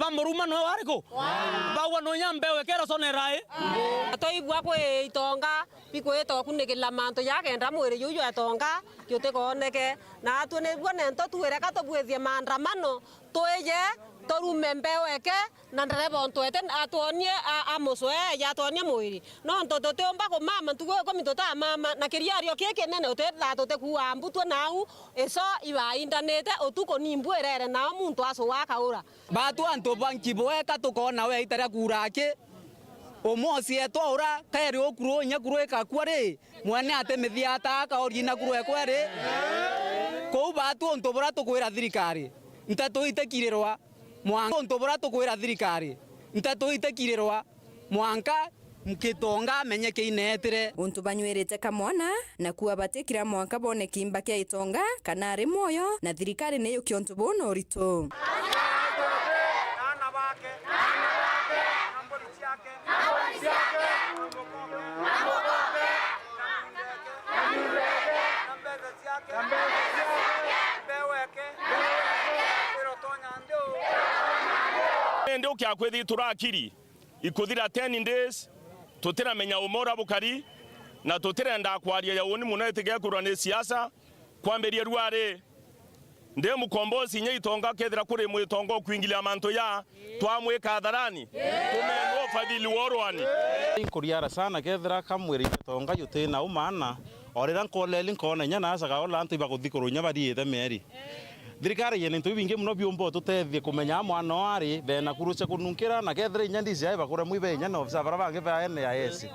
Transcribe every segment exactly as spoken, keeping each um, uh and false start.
Ba muruma no wariku? Bauga no nya mbeu ikera sonera i. Twaigua kwi itonga bikwita ukunikirira mantu ja kenda mwiri juu jwa itonga jutikoneke. Na atwi niguo nento twire ka tubwithie maandamano, twije turume mbeu eke, na ndereba ontwete atwonie a, amucwee, eja atwonie mwiri. Nontu tutiumba kumama ntuku ikumi tutamama, na kiriario kii kinene utithaa tutikuaa mbutwe nau ico ibaindanite utuku ni mbu irere nao muntu acua akaura. Batu antu ba nkibo eka tukoona we ita ria kuura aki. Umwe ucietwa ura kairi ukuru inya kuru ikakua ri, mwene ati mithia ata akaoria ina kuru ekwe ri? Kuu batu untu bura tukwira thirikari, nteto itikirirwa mwanka, untu bura tukwira thirikari, nteto itikirirwa mwanka Gitonga amenyeke ineetire. Untu banywirite kamwana, na kuua batikira mwanka boone kiimba kia Gitonga kana ari mwoyo, na thirikari ni yukie untu buu na uritu. Aana bake, na mburi ciake, na mburi ciake, na mukobe, na nyumba yake, na mbeca ciake, na mbeca ciake, mbeu yake, irotonya nthi uu. Indi ukia kwithithura akiri. Ikuthira ten days, tutiramenya uma uria bukari, na tutirenda kwaria ya uuni mono, itigekurwa ni siasa. Kwambiria ruari, ndi mukombosi inya Gitonga, kethira kuri mwitonga ukwingilia mantu ya, twamwika atharani, tumenwa ufadhili wa urwani. Nkuriara sana kethira kamwiri Gitonga jutina umaana, o riria nkoleli nkoona inya naaca kaola antu ibakuthikurwa inya bariite mieri. Thirikari yene into bibingi mono biumba ututethie kumenya mwana oo ari, bena kuru cia kununkira, na kethira inya ndiji ai bakure mwibe inya na ofisa bara bangi ba N I S.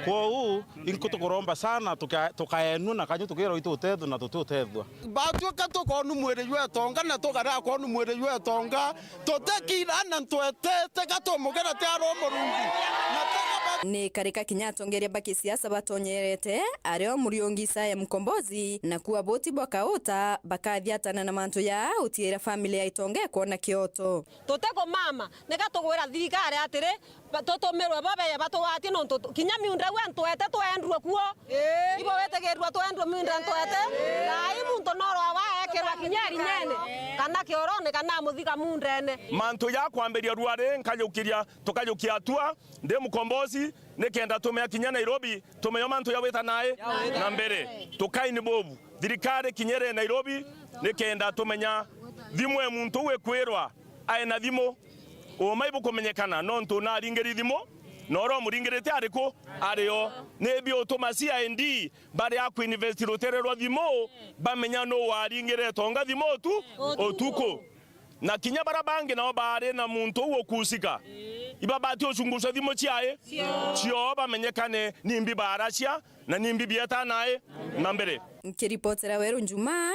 Kwou, inkutukuromba sana tuka-, tukaenua na kanyu tukirwa itu utethua na tuti utethua. Batwika tukonu mwiri jwa Gitonga na tukaria kwonu mwiri jwa Gitonga, tutikira na ntwetete gatumukira ti ari o Murungi. Na tuka- Ni karika kinya atongeria ba kisiasa batonyerete, ario Muriungi Isaya Mkombozi, na kuua buti bwa kauta, bakathiatana na mantu jaa utiira family ya Gitonga ikwona kioto. Tutikumama, nika tugwira thirikari atiri, ba-, tutumirwe bo beje batugwatie nontu tu-, kinya miunda iu entwete twendrwe kuo. Ii. Ibo witigirirwa twendrwe miunda entwete. Ii. Thaa ii muntu norwa wa ekirwa kinya irinyene, kana kiorone, kana amuthika mundene. Mantu ja kwambiria ruari nkajukiria, tukajukia atua, ndi mukombosi, nikenda tumea kinya Nairobi, tumenya mantu ja wita nai na mbere. Tukaini bobu, thirikari kinya iri Nairobi, nikenda tumenya thimu e muntu uu ikwirwa ae na thimu. Uma ibukumenyekana, nontu naringiri thimu, na uria umuringirite ari ku? Ari o. Ni biutuma C I D baria kuinvest rutere rwa thimu, bamenya nu waringire Gitonga thimu utu-, utuku. Na kinya bara bangi nao baari na muntu uu ukuusika, ibabati uchunguza thimu ciae cioo, bamenyekane nimbi baaracia na nimbi bieta nai na mbere. Nkiripotera Weru Njumaa,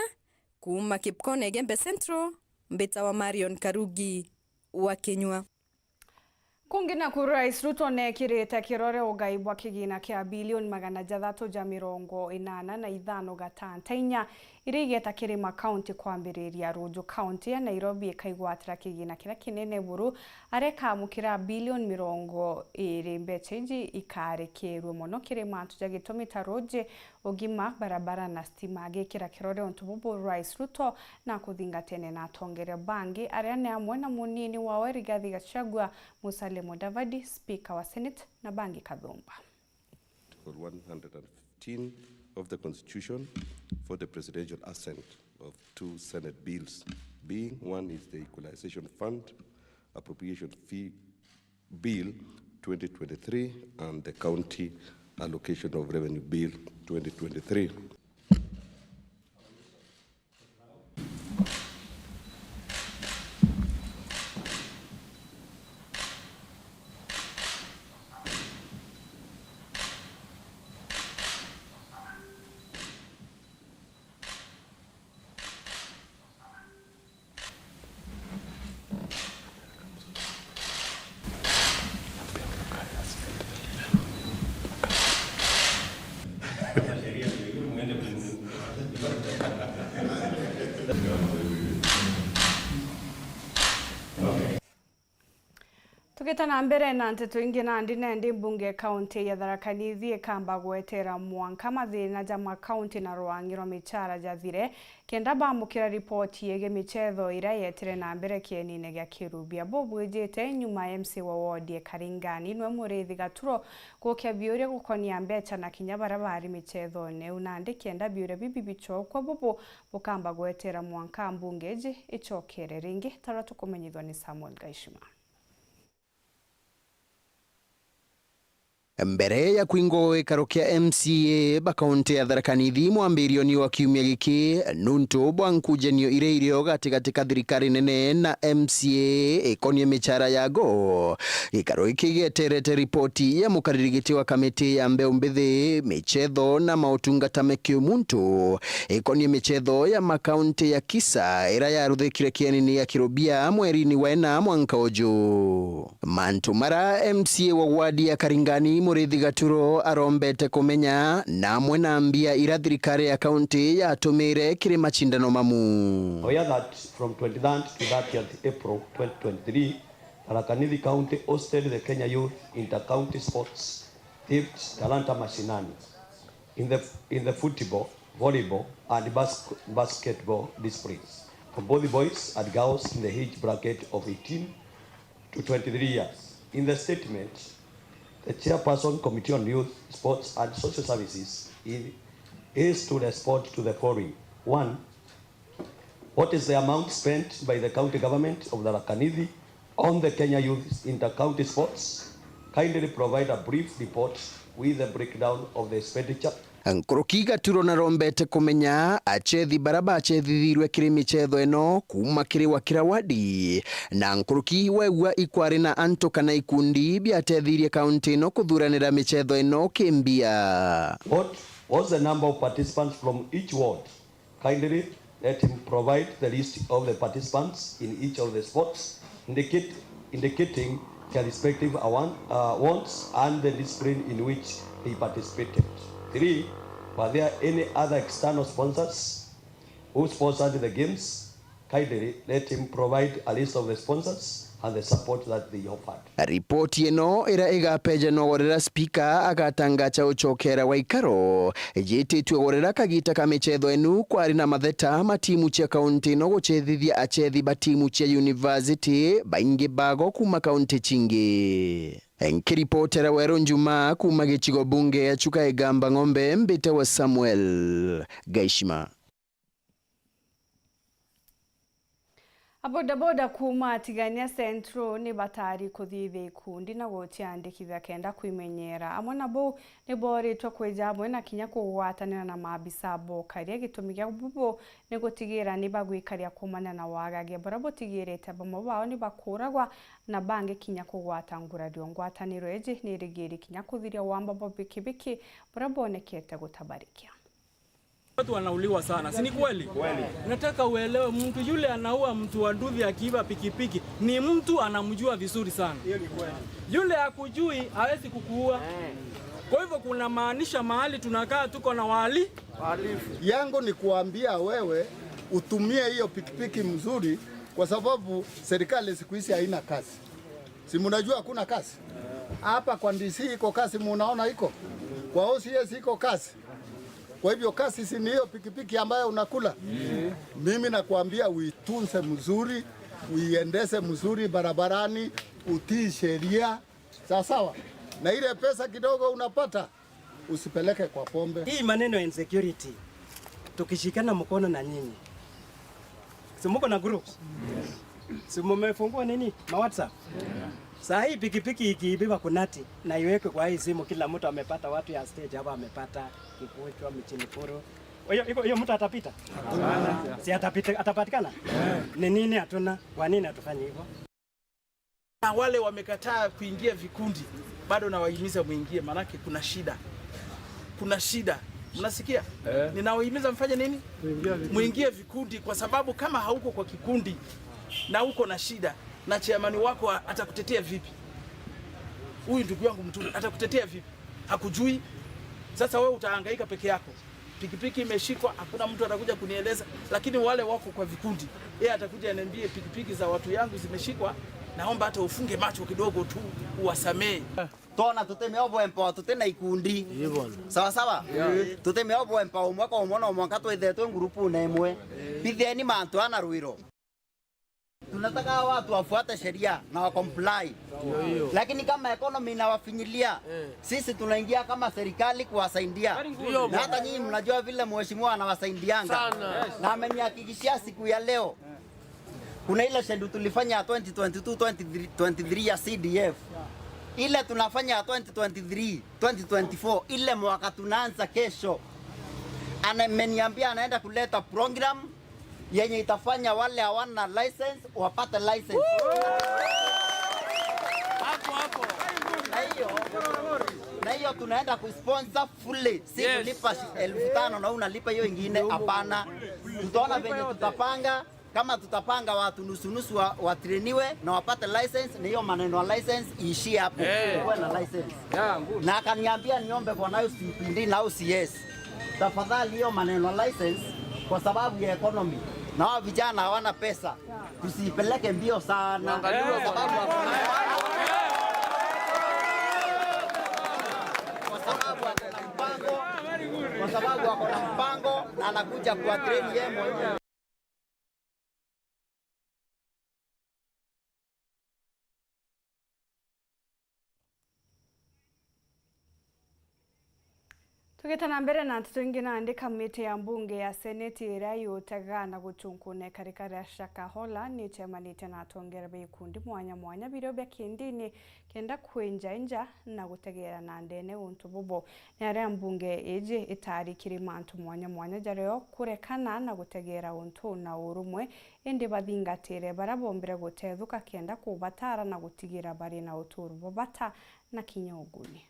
kuuma Kipkone Igembe Central, mbitawa Marion Karugi wa Kinyua. Kungi naku, Rais Ruto neekirite kirore ugai bwa kigina kia bilioni magana jathatu ja mirongo inana na ithano gatanta inya, iria igeta kiri makaunti kwambiriria ruju. Kaunti ya Nairobi ikaigwatira kigina kiria kinene buru, aria ikaamukira bilioni mirongo iiri. Mbecha iji ikaarikirue mono kiri mantu ja gitumi ta ruji, ugima, barabara na stima. Agikira kirore untu bubu, Rais Ruto na kuthingatene na atongeria bangi, aria ni amwe na munini wawe Rigathi Gachagua, Musalia Mudavadi, speaker wa Senate, na bangi kathumba. Article one hundred and fifteen of the Constitution for the presidential assent of two Senate bills, being one is the Equalization Fund Appropriation Fee Bill twenty twenty-three and the County Allocation of Revenue Bill twenty twenty-three. Tugita na mbere na nteto ingi, nandi nendi mbunge kaunti ya Tharaka Nithi ikamba gwetera mwanka mathina ja makaunti na rwang'i rwa michara jathire, kenda bamukira ripoti yegii michetho iria yetire na mbere kienine gia Kirubia. Bubwijite nyuma M C A wa wodi ya Karingani nwe Muriithi Gaturo gukia biuria gukonia mbecha na kinya baria bari michethone iu, nandi kenda biuria bibi bicokwa bubu bukamba gwetera mwanka mbunge iji icokere ringi, ta uria tukumenyithua ni Samuel Gaishima. Mbere ya kwingwa gwa gikaro kia M C A ba kaunti ya Tharaka Nithi mwambirioni wa kiumia giki, nuntu bwa nkujanio iria irio gatigati ka thirikari nene na M C A ikonie michara yago, gikaro giki gieterete ripoti ya mukariri giti wa kamiti ya mbeu mbithi, michetho na mautungata ma kiumuntu ikonie michetho ya makaunti ya KISA iria yaruthikire kienini ya Kirubia mwerini wa ina mwanka uju. Mantu mara M C A wa wadi ya Karingani, Muriithi Gaturo, arombete kumenya, na amwe na mbia ira thirikari ya kaunti yatumire kiri machindano mamu. Aware that from twenty-third to thirtieth April twenty twenty-three, Tharaka Nithi County hosted the Kenya Youth Inter-County Sports themed Talanta Mashinani in the, in the football, volleyball, and bas-, basketball disciplines for both boys and girls in the age bracket of eighteen to twenty-three years. In the statement, the chairperson, Committee on Youth, Sports and Social Services, is, is to respond to the following. One, what is the amount spent by the county government of Tharaka Nithi on the Kenya Youth Inter-County Sports? Kindly provide a brief report with the breakdown of the expenditure. Nkuruki Gaturo narombete kumenya achethi bara bachethithirwe kiri michetho ino kuuma kiri wa kira wadi, na nkuruki wegua ikwari na antu kana ikundi biatethirie kaunti ino kuthuranira michetho ino kimbia. What was the number of participants from each ward? Kindly let him provide the list of the participants in each of the sports, indicate, indicating their respective awan-, uh, wants and the discipline in which they participated. Three, were there any other external sponsors who sponsored the games? Kindly let him provide a list of the sponsors and the support that they offered. Ripoti ino iria igapejanwa gorera spika agatangacha ucokera wa ikaro, yititwe gorera kagita ka michetho inu kwari na matheta ma timu cia kaunti ino guchethithia achethi ba timu cia university baingi bago kuuma kaunti chingi. Nkiripotera Weru Njuma kuuma gicigo bunge ya Chuka Igamba Ng'ombe, mbite wa Samuel Gaishima. Abodaboda kuuma Tigania Central ni batari kuthithia ikundi na guciandikithia kenda kwimenyera. Amwe na bau ni boritwe kwija amwe na kinya kugwatanira na maabisa bokaria. Gitumi gia bubu ni gutigira ni bagwikaria kumania na wagagia buria butigirite bamwe bao ni bakuragwa na bangi kinya kugwata ngurario. Ngwataniro iji ni irigiri kinya kuthiria wamba bwa bikibiki buria bwonekete gutabarikia. Watu wanauliwa sana, si ni kweli? Kweli. Nataka uelewe, mtu yule anaua mtu wa nduthi akiiba pikipiki ni mtu anamjua vizuri sana. Hiyo ni kweli. Yule hakujui hawezi kukuua. Eh. Kwa hivyo kuna maanisha mahali tunakaa tuko na wali. Wahalifu. Yangu ni kuambia wewe utumie hiyo pikipiki mzuri, kwa sababu serikali siku hizi haina kazi. Si mnajua hakuna kazi? Hapa kwa D C iko kazi, munaona iko? Kwa O C S iko kazi? Kwa hivyo kazi si ni hiyo pikipiki ambayo unakula? Mimi nakwambia uitunze mzuri, uiendeshe mzuri barabarani, utii sheria. Sawa sawa? Na ile pesa kidogo unapata, usipeleke kwa pombe. Hii maneno ya insecurity, tukishikana mkono na nyinyi. Si mko na groups? Si mmefungua nini? Ma WhatsApp? Saa hii pikipiki ikiibiwa kunati na iwekwe kwa hii simu, kila mtu amepata, watu ya stage hapa amepata, Kikuchwa, Mchinikuru. Hiyo, hiyo, hiyo mtu atapita? Si atapita, atapatikana? Ni nini hatuna? Kwa nini hatufanyi hivyo? Na wale wamekataa kuingia vikundi, bado nawahimiza muingie, maanake kuna shida. Kuna shida. Mnasikia? Eh. Ninawahimiza mfanye nini? Muingie vikundi. Muingie vikundi, kwa sababu kama hauko kwa kikundi na uko na shida, na chairman wako a-, atakutetea vipi? Huyu ndugu yangu Muturi atakutetea vipi? Hakujui. Sasa wewe utahangaika peke yako. Pikipiki imeshikwa, hakuna mtu atakuja kunieleza, lakini wale wako kwa vikundi, yeye atakuja aniambie, "Pikipiki za watu yangu zimeshikwa, Naomba hata ufunge macho kidogo tu, uwasamehe. Tona tutimiobwempa, tuti na ikundi. Sawa sawa? Tutimiobwempa umwe kwa umwe, no mwanka twithe twi ngurupune imwe. Bitheni mantu ana rwiro. Tunataka hawa watu wafuate sheria na wa comply. Lakini kama economy inawafinyilia, sisi tunaingia kama serikali kuwasaidia. Na hata nyinyi mnajua vile mheshimiwa anawasaidianga. Na amenihakikishia siku ya leo, kuna ile schedule tulifanya ya twenty twenty-two, twenty twenty-three ya C D F. Ile tunafanya ya twenty twenty-three, twenty twenty-four, ile mwaka tunaanza kesho. Ana-, ameniambia anaenda kuleta program yenye itafanya wale hawana license wapate license. Hapo, hapo. Na hiyo, na hiyo tunaenda kusponsor fully. Si kulipa shi-, elfu tano na unalipa hiyo ingine, hapana. Tutaona venye tutapanga, kama tutapanga watu nusu nusu wa, watrainiwe na wapate license, na hiyo maneno ya license iishie hapo. Kuwe na license. Na akaniambia niombe kwa nayo C P D na O C S. Tafadhali hiyo maneno ya license kwa sababu ya economy. Na hao vijana hawana pesa. Tusiipeleke mbio sana. Kwa sababu wako na, kwa sababu wako na mpango, kwa sababu wako na mpango na anakuja kuwa train yeye mwenyewe. Tugite na mbere na nteto ingi, nandi kamiti ya mbunge ya seneti iria yutaga na guchunkuna ikarika ria Shakahola ni icemanitie na atongeria ba ikundi mwanya mwanya birio bia kindini kenda kwinjainja na gutegeera na ndene untu bubu. Ni aria mbunge iji itaari kiri mantu mwanya mwanya jario kurekana na gutegeera untu na urumwe, indi bathingatire baria bombire gutethuka kenda kubataara na gutigira bari na uturo bwa bata na kinya uguni.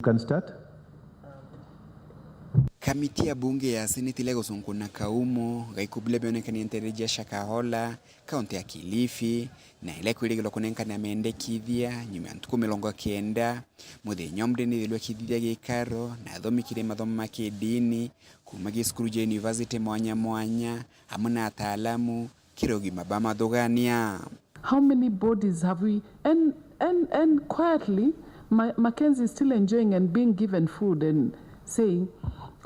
You can start. Kamiti ya bunge ya seneti iria igucunkuna kaumo ga iku biria bionekanie nteere cia Shakahola, kaunti ya Kilifi, na iria ikwirigirwa kunenkana mendekithia nyuma ya ntuku mirongo kenda, muthenya umwe ni ithirwa kithithia gikaro na athomi kiri mathomo ma kidini kuuma gi cukuru cia university mwanya mwanya, amwe na ataalamu kiri ugima bwa mathugania. How many bodies have we? And, and, and quietly, Ma-, Mackenzie is still enjoying and being given food and saying,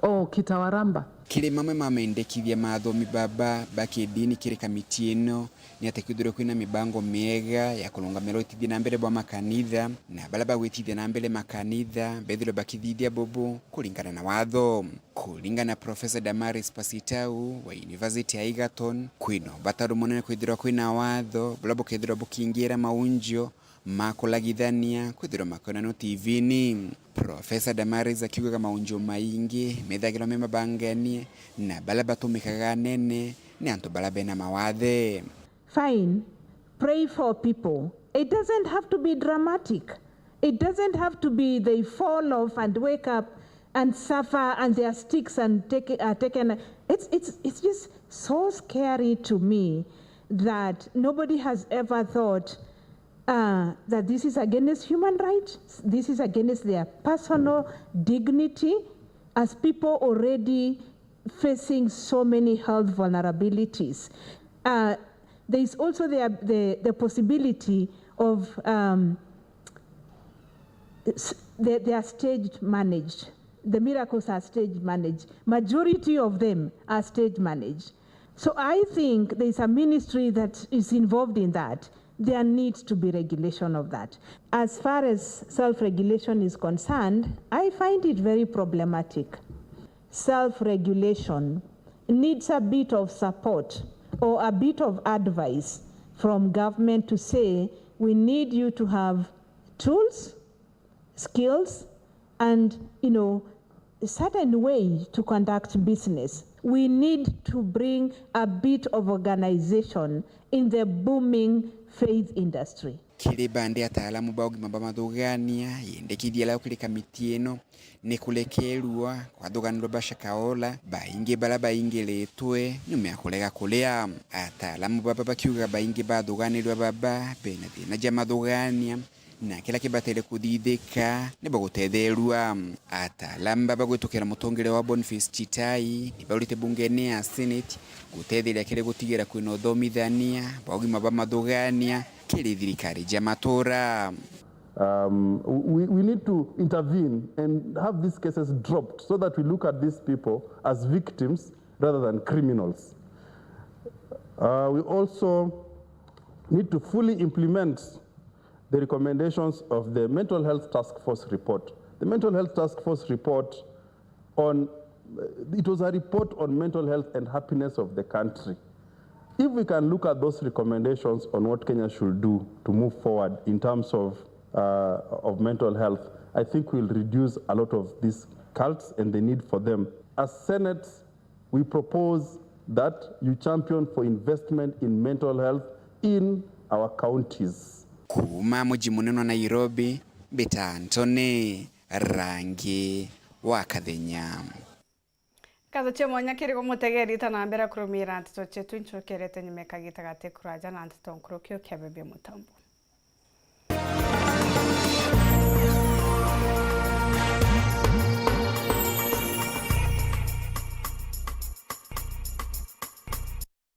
"Oh, kitawaramba." Kiri mamwe ma mendekithia ma athomi baba ba kidini kiri kamiti ino, ni ati kwithirwe kwina mibango miega ya kurungamira utithia na mbere bwa makanitha, na baria bagwitithia na mbere makanitha bethirwe bakithithia bubu kuringana na watho. Kuringana na Professor Damaris Pasitau wa University ya Egerton, kwina ubataro munene kwithirwa kwina watho buria bukethirwa bukingira maunjio ma kulagithania kwithirwa makionanua T V-ini. Professor Damaris akiugaga maunjio maingi methagirwa me mabanganie na baria batumikaga anene ni antu baria bena mawathe. Fine, pray for people. It doesn't have to be dramatic. It doesn't have to be they fall off and wake up and suffer and their sticks and take, are taken. It's, it's, it's just so scary to me that nobody has ever thought, uh, that this is against human rights, this is against their personal dignity as people already facing so many health vulnerabilities. Uh, there is also the, the, the possibility of, um, s-, they, they are stage managed. The miracles are stage managed. Majority of them are stage managed. So I think there is a ministry that is involved in that. There needs to be regulation of that. As far as self-regulation is concerned, I find it very problematic. Self-regulation needs a bit of support or a bit of advice from government to say, "We need you to have tools, skills, and, you know, a certain way to conduct business." We need to bring a bit of organization in the booming faith industry. Kiri bandi ataalamu ba ugima bwa mathugania, yendekithia lao kiri kamiti ino ni kurekerua kwa athuganirwa ba Shakahola, baingi baria baingiritwe nyuma ya kurega kuria. Ataalamu baba bakiuga baingi ba athuganirwa baba bena thina ja mathugania, Na kiria kibataire kuthithika ni bagutetherua. Ataalamu baba gwitukira mutongeria wa Boniface Chitai ni baurite bungene ya Senate gutetheria kiri gutigira kwina uthomithania bwa ugima bwa mathugania kiri thirikari ja matura. Um, we, we need to intervene and have these cases dropped so that we look at these people as victims rather than criminals. Uh, we also need to fully implement the recommendations of the Mental Health Task Force report. The Mental Health Task Force report on, it was a report on mental health and happiness of the country. If we can look at those recommendations on what Kenya should do to move forward in terms of, uh, of mental health, I think we'll reduce a lot of these cults and the need for them. As Senate, we propose that you champion for investment in mental health in our counties. Kuuma muji munene wa Nairobi, mbita Anthony Rangi wa Kathenya. Nkatho cia mwanya kiri gwe mutegeri, ta na mbere kurumira nteto cietu, ncokerete nyuma kagita gati kuraja na nteto nkuruki ukiabebia mutambo.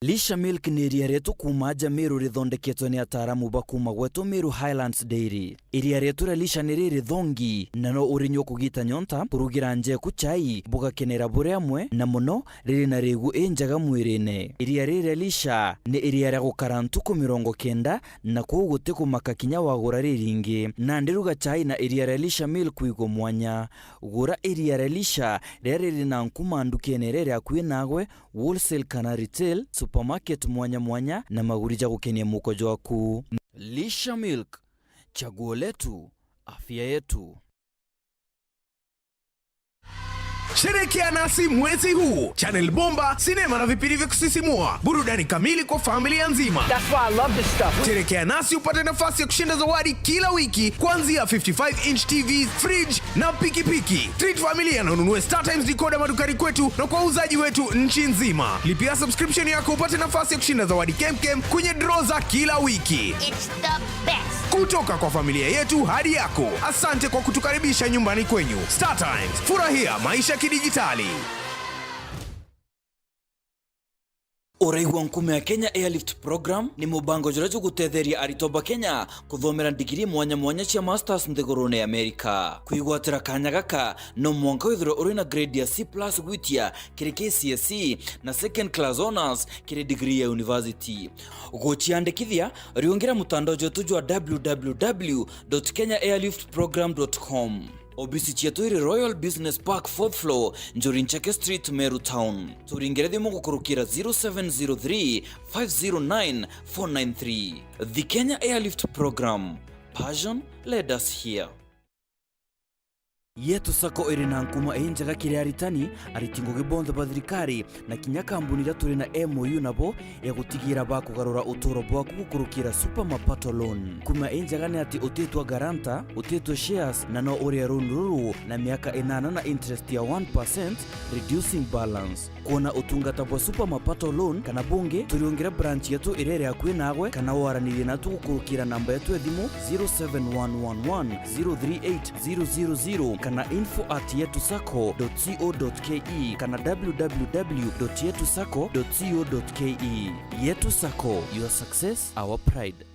Lisha Milk ni iria rietu kuuma aja Meru rithondeketwe ni ataaramu ba kuuma gwetu Meru Highlands Dairy. Iria rietu ria Lisha ni riri thongi, na no urinyua kugita nyonta, kurugira njeku chai, bugakenera buri amwe, na muno riri na rigu injega mwirine. Iria riri ria Lisha ni iria ria gukara ntuku mirongo kenda, na kwou guti kumaka kinya wagura riringi. Nandi ruga chai na iria ria Lisha Milk kwigua mwanya. Gura iria ria Lisha riria riri na nkuma ndukene iria iri akui nagwe, wholesale kana retail, supermarket mwanya mwanya, na maguri ja gukenia muko jwaku. Lisha Milk, chaguo letu, afya yetu. Sherekea nasi mwezi huu. Channel bomba, sinema na vipindi vya kusisimua, burudani kamili kwa familia nzima. That's why I love this stuff. Sherekea nasi upate nafasi ya kushinda zawadi kila wiki, kuanzia fifty-five inch T V, fridge na pikipiki. Treat familia na ununue StarTimes decoder madukani kwetu na kwa wauzaji wetu nchi nzima. Lipia subscription yako upate nafasi ya kushinda zawadi kemkem kwenye draw za kila wiki. It's the best. Kutoka kwa familia yetu hadi yako, asante kwa kutukaribisha nyumbani kwenyu. StarTimes, furahia maisha kidijitali. Uraigua Nkuma ya Kenya Airlift Program ni mubango juria jugutetheria aritwa ba Kenya kuthomera ndigiri mwanya mwanya cia masters nthigurune ya Amerika. Kwigwatira kanya gaka, no mwanka withirwe uri na grade ya C plus gwitia kiri K C S E na second class honours kiri degree ya university. Guciandikithia, riungira mutandao jwetu jwa w w w dot kenya airlift program dot com. Obisi cietu iri Royal Business Park, fourth floor, Njuri Ncheke Street, Meru Town. Turingire thimu gukurukira zero seven zero three, five zero nine, four nine three. The Kenya Airlift Program. Passion led us here. Yetu Sacco iri na nkuma injega kiri aritani, ariti ngugi bonthe ba thirikari, na kinya kambuni iria turi na M O U nabo ya gutigira bakugarura uturo bwaku gukurukira Super Mapato Loan. Nkuma injega ni ati utitwa guarantor, utitwa shares, na no urie loan ruru na miaka inana na interest ya one percent, reducing balance. Kwona utungata bwa Super Mapato Loan kana bungi, turiungire branch yetu iria iri akui nagwe, kana waranirie natu gukurukira namba yetu ya thimu zero seven one one one zero three eight zero zero zero kana info at yetu sacco dot co dot ke kana w w w dot yetu sacco dot co dot ke. Yetu Sacco, your success, our pride.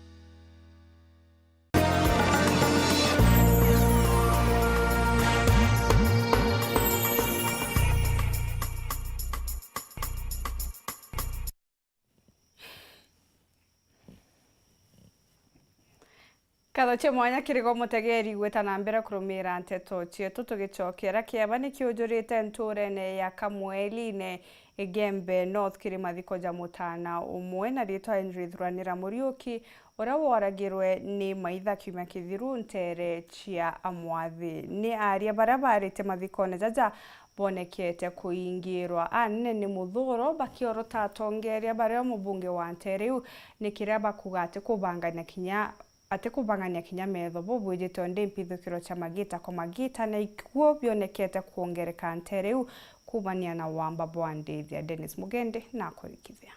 Nkatho cia mwanya kiri gwe mutegeri gwita na mbere kurumira nteto cietu. Tugicokera, kieba ni kiujurite nturene ya Kamweliine, Igembe North, kiri mathiko ja mutana umwe na ritwa Henry Thuranira Muriuki, uria woragirwe ni maitha kiumia kithiru nteere cia Amwathi. Ni aria baria barite mathikone jaja bonekete kuingirwa anene ni muthuro, bakiorota atongeria baria mubunge wa nteere iu ni kiria bakuga ati kubangania kinya, ati kubangania kinya metho bubwijite o ndi mpithukiro cia magita kwa magita, na ikuo bionekete kwongereka nteere iu kumania na wamba bwa ndithia. Dennis Mugendi nakurikithia.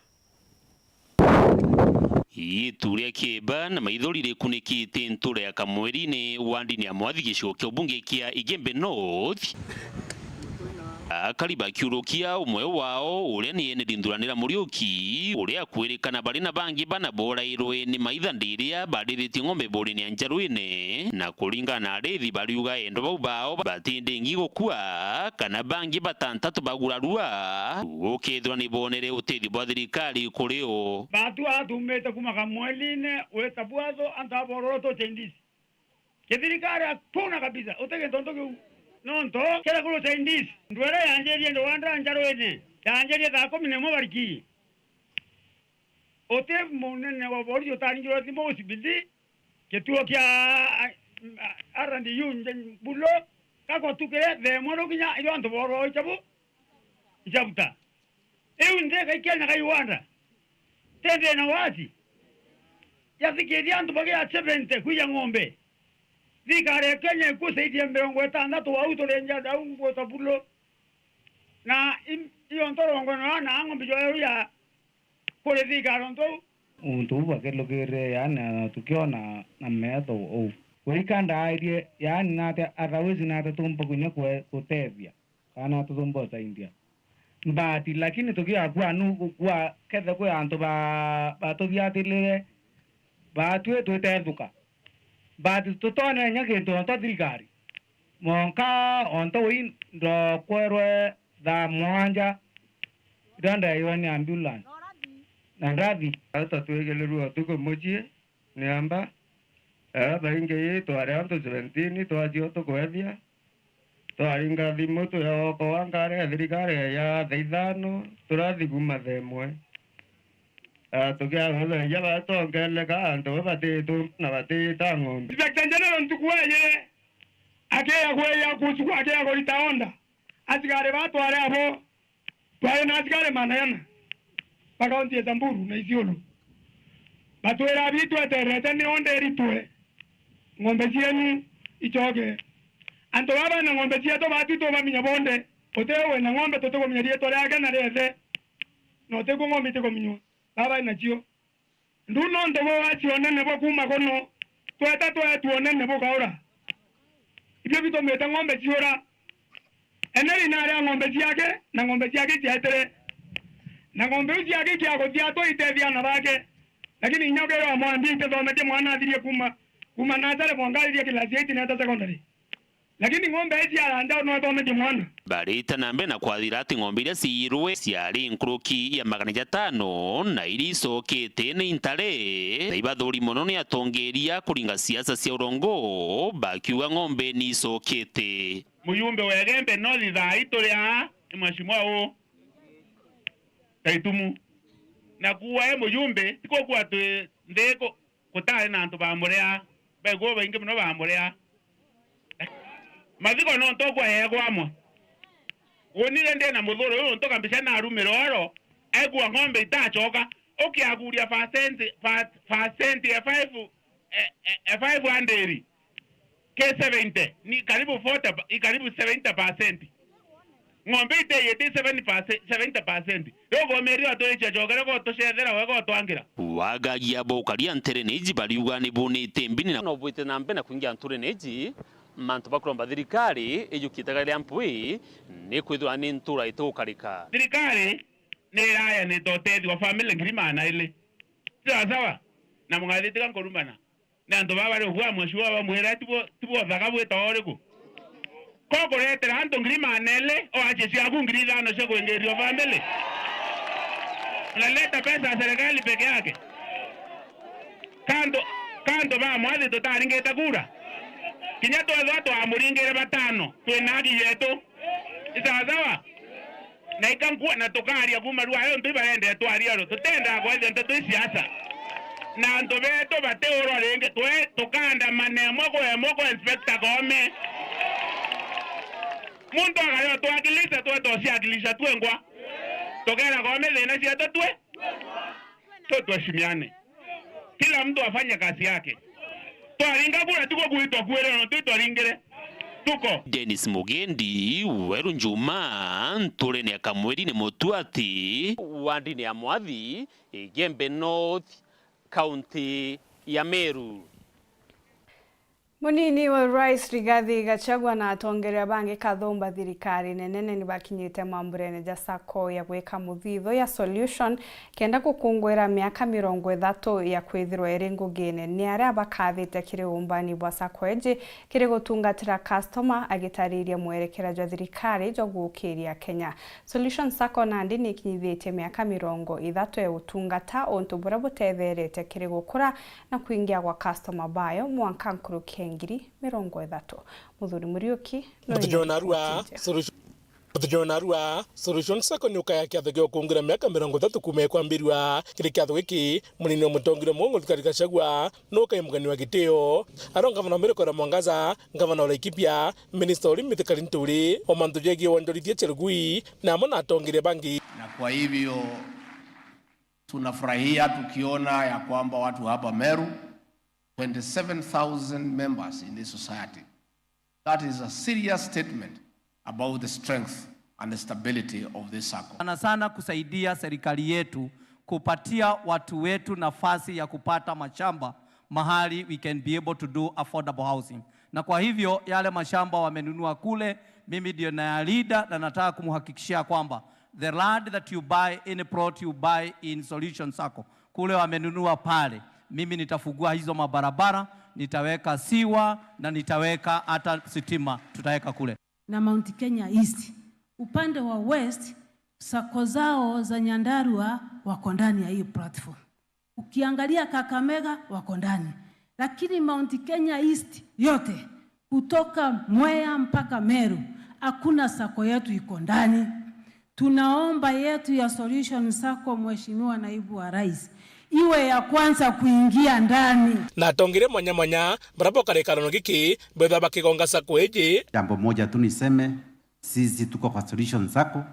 Itu ria kieba na maithori rikunikite ntura ya Kamweri-ini wandini ya Mwathi gicigo kia ubunge kia Igembe North. Akari bakiurukia umwe wao uria ni Ene Rinduranira Muriuki, uria akwirikana bari na bangi bana borairwe ni maitha ndiria bariritie ng'ombe borine ya Njarwine, na kuringana na arithi bariuga endwa bau bao batindingi gukua kana bangi batantatu bagurarua gukethirwa ni bonere utethio bwa thirikari kuri o. Batu aa tumite kuma Kamweri-ini wita Bwatho antu abororo tu Chinese. Kithirikari hatuna kabisa, uti gintu ntu kiu. Nontu kira kuru Chinese, ndwere yanjirie Rwanda Njarwine, yanjirie thaa kumi na imwe bariki. Uti munene wa borisi utaringirwe thimu ucibidi, kituo kia R and U nje Bulo, kagotukire thaa imwe rukinya irio antu bororo ichabu, ichabuta. Iu nthi igaikia na gaiwanda. Ti thina wati. Yathikiria antu bagia seventy kwija ng'ombe. Thirikari ya Kenya ikusaidia mirongo itantatu wau turenja dau ngwita Bulo. Na im-, iyo ntorongo na na ng'ombe joyo ya kuri thirikari ontu. Untu buu bakelukirire, yaani, na tukiona na metho uu. Wika ndairie, yaani, nate, otherwise nate tumba kunya kwe-, gutethia. Kana tutumba usaidia. But, lakini tukiakua nu gukua kethe kwi antu ba-, batuthiatirire, batwi twitethuka. But tutone inya gintu onto thirikari. Monka onto ui ndokwerwe thaa mwanja, iria ndaeirwe ni ambulance. Na ndathi. Ata twigilirwe utuku mucii, ni amba, aa baingi ii twari antu seventeen, twacio tukwethia, twaringa thimu, twiokoa ngari ya thirikari ya thaa ithano, turathi kuma thaa imwe. Ah, tukiaguthagia batongeleka, antu bo batitu na batita ng'ombe. Inspector General ntuku ejire, akeya kweya kuchukua, akeya kurita order. Asigari batware abo, twari na asigari magana jana ba kaunti ya Samburu na Isiolo. Batwira, "Abi tweterete ni onde iritwe, ng'ombe cienu icoke." Antu baba na ng'ombe cietu batu tubaminya bonde, uti wina ng'ombe tutikumenya riitwa riake na ria ithe, na utiku ng'ombe itikuminywa. Baba nacio. Ndu nontu bwa wacio unene bwa kuuma kuno, tweta tweetu unene bukaura. Ibio bitumite ng'ombe ciura. Eneri naria ng'ombe ciake, na ng'ombe ciake iciaetire. Na ng'ombe iu ciake ikiaguthia twaitethia aana bake. Lakini inya ukeerwa mwambi itithometie mwana athirie kuuma, kuuma nasare mwanka aririe class eight neeta secondary. Lakini ng'ombe iji aranja no ithomete mwana. Barita na mbere na kwathira ati ng'ombe iria ciirwe ciari nkuruki ya magana jatano na iria icokete ni intare, na ibathuri mono ni atongeria kuringa siasa cia urongo, bakiuga ng'ombe ni icokete. Mujumbe wa Igembe North thaa ii turi aa ni Mheshimiwa uu Kaitumu. Na kuua e mujumbe, ti gukua twi nthi ku-, gutaari na antu bamurea, baigua baingi mono bamurea. Mathiko nontu okwa yeegwa amwe. Unire ndi na muthuri uyu ntu kabisa narumire oro, aigua ng'ombe itacoka, ukiaguria percent, per-, percent ya five, eh, eh, eh, five hundred. Ke seventy, ni karibu forty pa-, i karibu seventy percent. Ng'ombe iteyete seven percent, seventy percent. Riu ugomeria aturicia cokere gotucethera we gotwangira. Wagagia bokaria nturene iji bariuga ni bunite mbini na no bwite na mbere na kuingia nturene iji, mantu bakuromba thirikari ijukite garia mpwi ni kwithirwa ni ntura itugukarika. Thirikari ni irayanite utethio wa family ngiri magana ili. Sawa sawa? Na mugathitiga nkurumana. Ni antu baba bari ugwa mweciwa bamwira, "Tibo, tibo uthaka bwita uriku? Ko kuretera antu ngiri magana ili, o acie ciaku ngiri ithano cia kuingiria family? Unaleta pesa ya serikali peke yake." Kantu, kantu ba mwathi tutaringite kura. Kinya twethwa twamuringire batano, twina haki yetu. Ni sawa sawa? Na ikankua na tukaria kuma rua yo ntu ibarende twaria ro. Tutenda kwethia nteto i siasa. Na antu betu batiurwa ringi, twe tukaandamana imwe kwa imwe kwa Inspector Koome. Muntu akayo twakilisha, twe tociakilisha twengwa. Tukera Koome thina cietu twe. Twe tuheshimiane. Kila mtu afanye kazi yake. Twaringa kura tiko kwitwa kwirira, no twitwaringire. Tuko. Dennis Mugendi, Weru Njuma, nturene ya Kamweri ni Mutuati, wandini ya Mwathi, Igembe North, kaunti ya Meru. Munini wa Rais Rigathi Gachagua na atongeria bangi kathumba thirikari nene ni bakinyite mamburene ja sacco ya gwika muthitho ya Solution kenda gukunguira miaka mirongo ithatu ya kwithirwa iri ngugine. Ni aria bakathite kiri uumbani bwa sacco iji kiri gutungatira customer, agitariria mwerekera jwa thirikari jwa guukiria Kenya. Solution Sacco nandi ni ikinyithitie miaka mirongo ithatu ya utungata, untu buria butetherete kiri gukura na kwingia gwa customer bayo mwanka nkuruki ya ngiri mirongo ithatu. Muthuri Muriuki no Mutujona Arua, Solution Mutujona Arua, Solution Sacco ni ukaya kiatho gia gukungira miaka mirongo ithatu kuuma ikwambirua. Kiri kiatho giki, munini wa mutongeria mugong'o Rigathi Gachagua no ukai mugeni wa gitio. Aro ngavana wa Meru Kawira Mwangaza, ngavana wa Laikipia, minista wa urimi Mithika Linturi, o mantu jegie wonjorithia cia rugui, na amwe na atongeria bangi. Na kwa hivyo tunafurahia tukiona ya kwamba watu hapa Meru, twenty-seven thousand members in this society. That is a serious statement about the strength and the stability of this sacco. Sana sana kusaidia serikali yetu kupatia watu wetu nafasi ya kupata mashamba mahali we can be able to do affordable housing. Na kwa hivyo yale mashamba wamenunua kule, mimi ndio nayalida na nataka kumhakikishia kwamba the land that you buy, any plot you buy in Solution Sacco, kule wamenunua pale, mimi nitafungua hizo mabarabara, nitaweka siwa na nitaweka hata sitima tutaweka kule. Na Mount Kenya East. Upande wa West, sacco zao za Nyandarua wako ndani ya hii platform. Ukiangalia Kakamega wako ndani. Lakini Mount Kenya East yote, kutoka Mwea mpaka Meru, hakuna sacco yetu iko ndani. Tunaomba yetu ya Solution Sacco, Mheshimiwa Naibu wa Rais, iwe ya kwanza kuingia ndani. Na atongeria mwanya mwanya baria bokara ikarano giki, bethwa bakigonga sacco iji. Jambo moja tu niseme, sisi tuko kwa Solution Sacco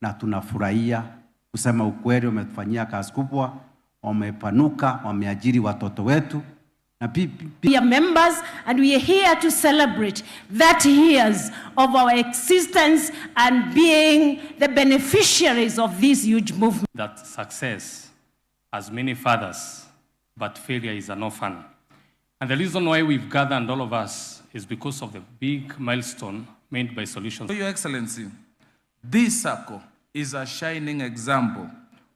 na tunafurahia, kusema ukweli, wametufanyia kazi kubwa, wamepanuka, wameajiri watoto wetu, na pi-, pi-, pi- We are members and we are here to celebrate thirty years of our existence and being the beneficiaries of this huge movement. That success has many fathers, but failure is an orphan. And the reason why we've gathered, all of us, is because of the big milestone made by Solutions. Your Excellency, this sacco is a shining example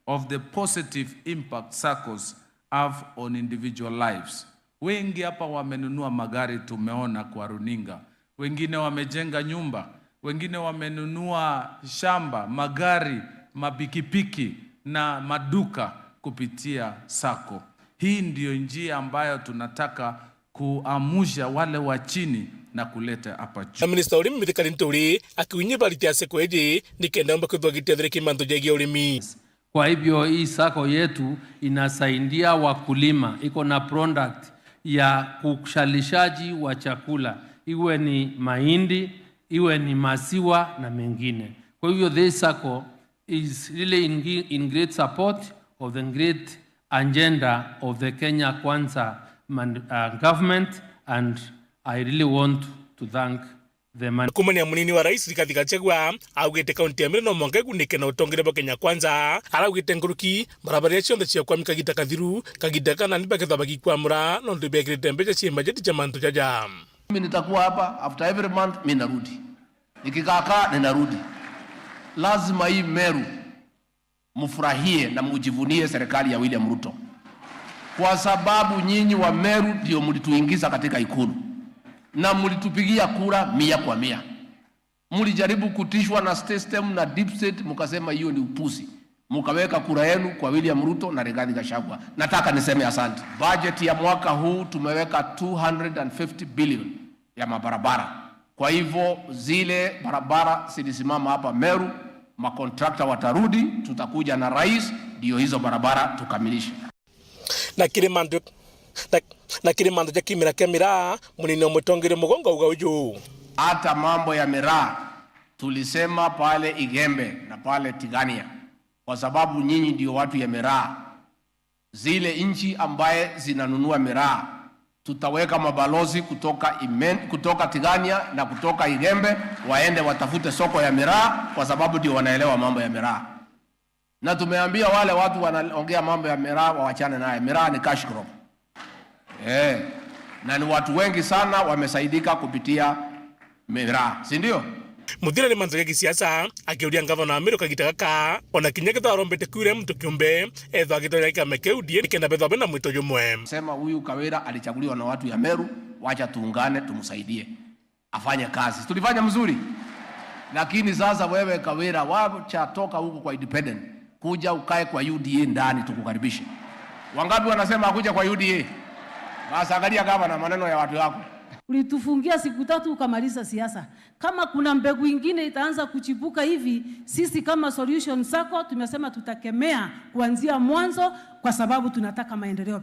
of the positive impact saccos have on individual lives. Wengi hapa wamenunua magari, tumeona kwa runinga. Wengine wamejenga nyumba, wengine wamenunua shamba, magari, mapikipiki na maduka kupitia sacco. Hii ndio njia ambayo tunataka kuamusha wale wa chini na kuleta hapa juu. Na minista wa urimi Mithika Linturi akiunyibaritia sacco iji nikenda yomba kwithwa igitetherikia mantu jegie urimi. Kwa hivyo hii sacco yetu inasaidia wakulima, iko na product ya uzalishaji wa chakula, iwe ni mahindi, iwe ni maziwa na mengine. Kwa hivyo this sacco is really in, in great support of the great agenda of the Kenya Kwanza man-, uh, government, and I really want to thank the man. Kumania munini wa rais Rigathi Gachagua augite kaunti ya Meru no mwanka igunike na utongeria bwa Kenya Kwanza. Araugite nkuruki barabara iria cionthe ciakwami kagita kathiru, kagita kana ni bakethwa bagikwamura nontu ibekirite mbeca cie bajeti cia mantu jaja. Mimi nitakuwa hapa after every month, mimi narudi. Nikikaakaa, ninarudi. Lazima hii Meru mfurahie na mjivunie serikali ya William Ruto, kwa sababu nyinyi wa Meru ndio mlituingiza katika Ikulu na mlitupigia kura mia kwa mia. Mlijaribu kutishwa na system na deep state, mkasema hiyo ni upuzi, mkaweka kura yenu kwa William Ruto na Rigathi Gachagua. Nataka niseme asante. Budget ya mwaka huu tumeweka two hundred and fifty billion ya mabarabara. Kwa hivyo zile barabara zilisimama hapa Meru, makontrakta watarudi, tutakuja na rais, ndio hizo barabara tukamilishe. Na kiri mantu, na, na kiri mantu ja kimera kia miraa, munini wa mutongeria mugongo auga uju. Hata mambo ya miraa tulisema pale Igembe na pale Tigania, kwa sababu nyinyi ndio watu ya miraa. Zile nchi ambaye zinanunua miraa, tutaweka mabalozi kutoka Imen-, kutoka Tigania na kutoka Igembe, waende watafute soko ya miraa, kwa sababu ndio wanaelewa mambo ya miraa. Na tumeambia wale watu wanaongea mambo ya miraa wawachane naye. Miraa ni cash crop. Eh, na ni watu wengi sana wamesaidika kupitia miraa, si ndio? Muthira ni mantu ja gisiasa, akiuria ngavana wa Meru kagita gaka, ona kinya kethira arombete kwire muntu kiumbe, ethwa agitonya kiama kia U D A nikenda bethwa bena mwito jumwe. Sema huyu Kawira alichaguliwa na watu ya Meru, wacha tuungane tumsaidie afanye kazi. Tulifanya mzuri. Lakini sasa wewe Kawira, wacha toka huko kwa independent. Kuja ukae kwa U D A ndani tukukaribishe. Wangapi wanasema akuja kwa U D A? Basi angalia gavana, maneno ya watu yako. Ulitufungia siku tatu ukamaliza siasa. Kama kuna mbegu ingine itaanza kuchipuka hivi, sisi kama Solution Sacco tumesema tutakemea kuanzia mwanzo kwa sababu tunataka maendeleo.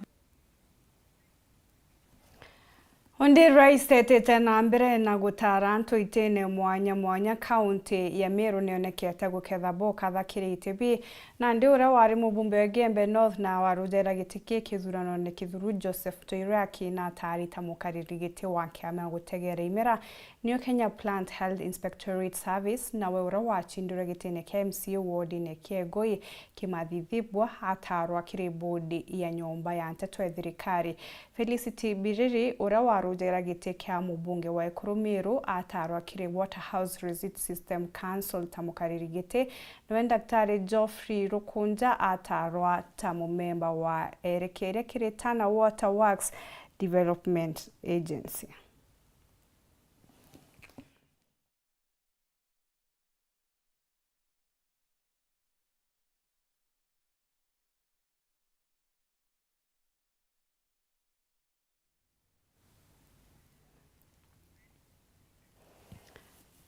Undi Rais etite na mbere na gutaara antu itine mwanya mwanya kaunti ya Meru nionekete guketha bo kathakirite bi. Nandi uria wari mubumbe wa Igembe North na warujera giti ki kithuranone kithuru Joseph Toiraki na ataari ta mukariri giti wa kiama gutegera imera New Kenya Plant Health Inspectorate Service, nawe uria wacindirwe gitine kia M C A wodine kia Igoi Kimathithibwa ataarwa kiri bodi ya nyomba ya nteto ya thirikari. Felicity Biriri, uria warujagira giti kia mubunge wa Ekuru Meru, ataarwa kiri Waterhouse Receipt System Council ta mukariri giti, nawe Daktari Geoffrey Rukunja ataarwa ta mumemba wa erekeria kiri Tana Water Works Development Agency.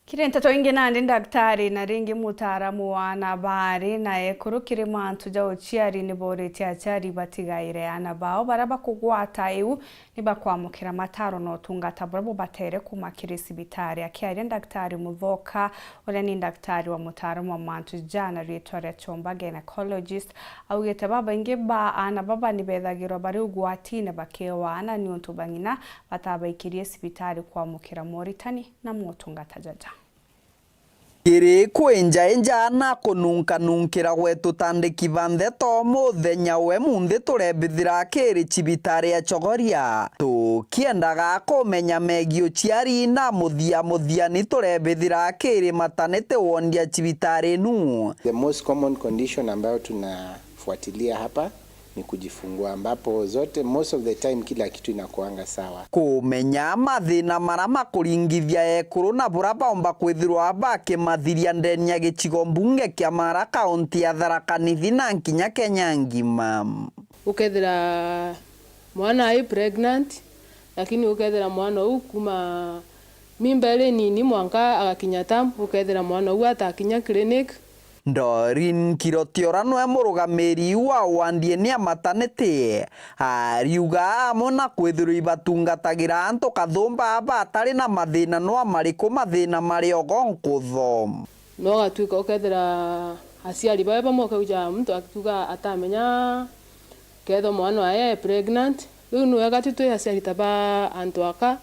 Kiri nteto ingi nandi, daktari na ringi mutaaramu wa ana baari na ekuru kiri mantu ja uciari ni booritie aciari batigaire ana bao baria bakugwata iu ni bakwamukira mataaro na utungata buria bubatere kuuma kiri cibitari. Akiaria Daktari Muthoka, uria ni daktari wa mutaaramu wa mantu ja ana, riitwa ria Chomba, gynecologist, augite babaingi ba ana baba ni bethagirwa bari ugwatine bakeewa ana niuntu bang'ina batabaikirie cibitari kwamukira moritani na motungata jaja. Kiri kwinjainja na kununkanunkira gwetu ta andiki ba ndeto, muthenya we munthi turebithira kiri cibitari ya Chogoria. Tukiendaga kumenya megii uciari na muthia muthia ni turebithira kiri matanete wondi ya cibitari inu. The most common condition ambayo tunafuatilia hapa ni kujifungua, ambapo zote, most of the time, kila kitu inakuanga sawa. Kumenya mathina mara makuringithia ekuru na bura baumba kwithirwa bakimathiria ndeni ya gicigo mbunge kia Mara, kaunti ya Tharaka Nithi na nkinya Kenya ngima. Ukethira mwana ai pregnant, lakini ukethira mwana uu kuma mimba iri nini mwanka agakinya term, ukethira mwana uu atakinya clinic, Doreen Kirotiora nwe murugamiri wa wandi ene ya matanete, ariuga amwe na kwithirwa ibatungatagira antu kathumba batari na mathina no mariku mathina mari ogo nkutho. No gatwika ukethira aciari bawe bamwe ukauja muntu akiuga atamenya kethwa mwana wae e pregnant. Riu ni wega tu twi aciari ta ba antu aka,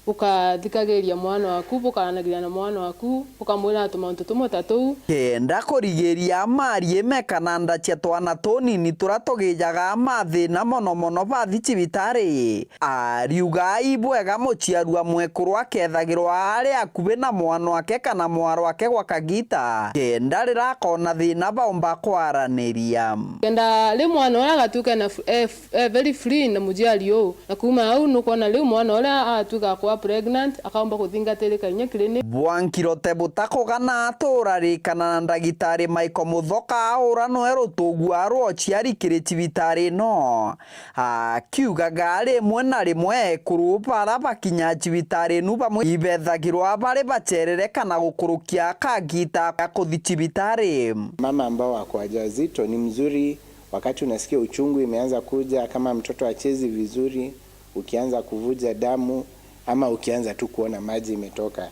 ukathikagiria mwana waku, bukaranagiria na mwana waku, ukamwira tumantu tumwe ta tuu. Kenda kurigiria mari ime kana nda cia twana tunini turia tugijaga mathina mono mono bathi cibitari, ariuga ibwega muciari wa mwekuru akethagirwa ari akubi na mwana wake kana mwaro wake gwa kagita, kenda riria akona thina baumba kwaraniria. Kenda ri mwana uria agatuika ena f-, e f-, e very free na muciari uu. Na kuuma au nukwona riu mwana uria agatwika akwa pregnant, akaumba kuthingatirika inya clinic. Bwankirote butakugana aturarikana na ndagitari Michael Muthoka, ura nwe rutugu rwa uciari kiri cibitari ino, akiugaga rimwe na rimwe ekuru bara bakinya cibitari inu bamwe ibethagirwa bari bacerere kana gukurukia kagita ga kuthi cibitari. Mama ambao wako wajawazito ni mzuri wakati unasikia uchungu imeanza kuja, kama mtoto achezi vizuri, ukianza kuvuja damu, ama ukianza tu kuona maji imetoka.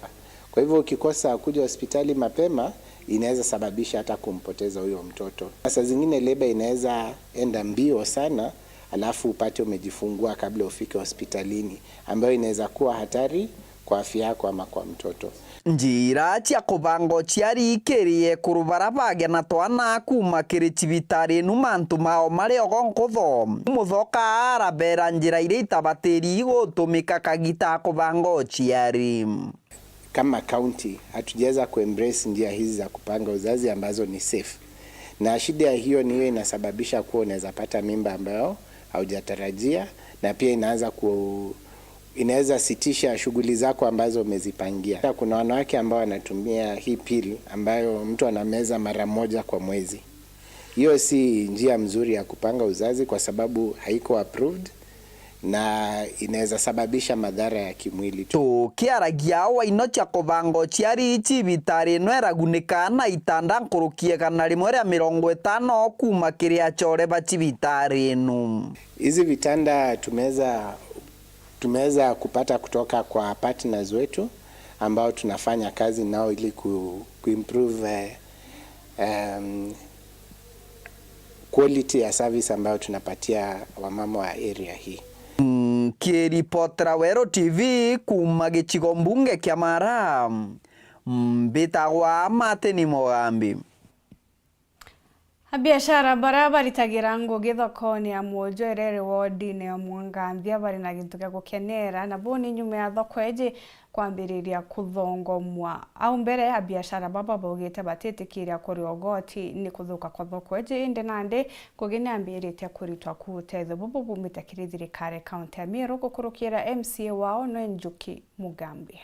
Kwa hivyo ukikosa kuja hospitali mapema, inaweza sababisha hata kumpoteza huyo mtoto. Saa zingine leba inaweza enda mbio sana, alafu upate umejifungua kabla ufike hospitalini, ambayo inaweza kuwa hatari kwa afya yako ama kwa mtoto. Njira cia kubanga uciari kiri ekuru bara bagia na twana kuuma kiri cibitari inu mantu mao mari ogo nkutho. Muthoka arabera njira iria itabatiri gutumika kagita kubanga uciari. Kama county, hatujaweza kuembrace njia hizi za kupanga uzazi ambazo ni safe. Na shida ya hiyo ni hiyo inasababisha kuwa unaweza pata mimba ambayo haujatarajia, na pia inaanza ku-, inaweza sitisha shughuli zako ambazo umezipangia. Kuna wanawake ambao wanatumia hii pill ambayo mtu anameza mara moja kwa mwezi. Hiyo si njia mzuri ya kupanga uzazi kwa sababu haiko approved na inaweza sababisha madhara ya kimwili tu. Tukiaragia, Waino cia kubanga uciari cibitari ino iragunika na itanda nkuruki igana rimwe ria mirongo itano kuuma kiri acore ba cibitari ino. Hizi vitanda tumeweza, tumeweza kupata kutoka kwa partners wetu ambao tunafanya kazi nao ili ku, kuimprove, eh, em, quality ya service ambayo tunapatia wamama wa area hii. Nkiripotera Weru T V kuuma gicigo mbunge kia Mara, mbitagwa Martin Mugambi. Abiashara baria baritagira ngugi thokone ya Mwojo irere wodine ya Mwanganthia bari na gintu gia gukenera, na buu ni nyuma ya thoko iji kwambiriria kuthongomwa. Au mbere, abiashara baba baugite batitikiria kuria ugoti ni kuthuka kwa thoko iji, indi nandi ngugi ni ambiritie kuritwa ku utethio bubu bumite kiri thirikari kaunti ya Meru gukurukira M C A wao nwe Njuki Mugambi.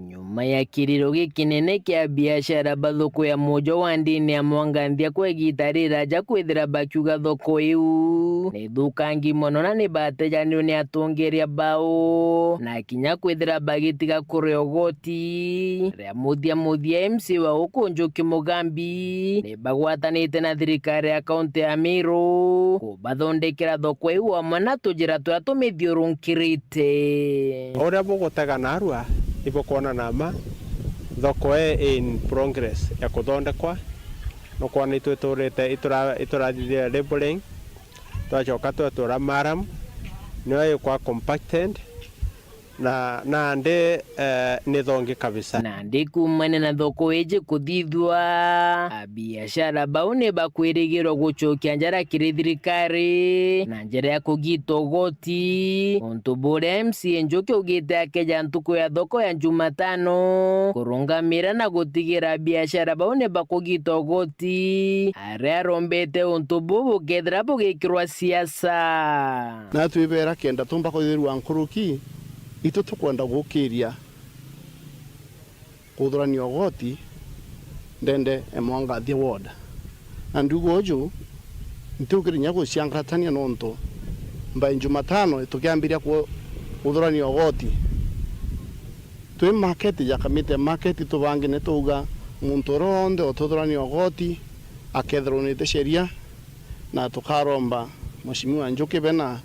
Nyuma ya kiriro gikinene kia biashara ba thoko ya Mwojo wa ndini ya Mwanganthia kwa igita riraja kwithira bakiuga thoko iu ni thukangi mono na ni batejanirwe ni atongeria bao, na kinya kwithira bagitiga kuria ugoti. Ria muthia muthia M C A wa uku Njuki Mugambi ni bagwatanite na thirikari ya kaunti ya Meru kubathondekera thoko iu amwe na tujira turia tumithiurunkirite. Uria bugutega narua ibukwona na mma thoko ii in progress ya kuthondekwa. Nukwona itwiturite itura-, iturathithire labelling, twacoka twetura maram, niyo ikwa compacted, na nandi, eh, ni thongi kabisa. Nandi kuumania na thoko iji kuthithua, abiashara bau ni bakwirigirwa gucokia njara kiri thirikari na njira ya kugita ugoti, untu buria M C A Njuki augite akeja ntuku ya thoko ya Jumatano kurungamira na gutigira abiashara bau ni bakugita ugoti, aria arombete untu buu bukethira bugikirwa siasa. Na twibera kenda tumba kwithirwa nkuruki, itu tukwenda gukiria kuthurania ugoti ndende e Mwanganthia ward. Na ndiuga uju, ntiukire inya guciangatania nontu by Jumatano tukiambiria ku-, kuthurania ugoti. Twi market ya Kamite Market, tubangi ni twauga muntu uria wonthe ututhurania ugoti akethirwa unite sheria, na tukaromba Mheshimiwa Njuki be na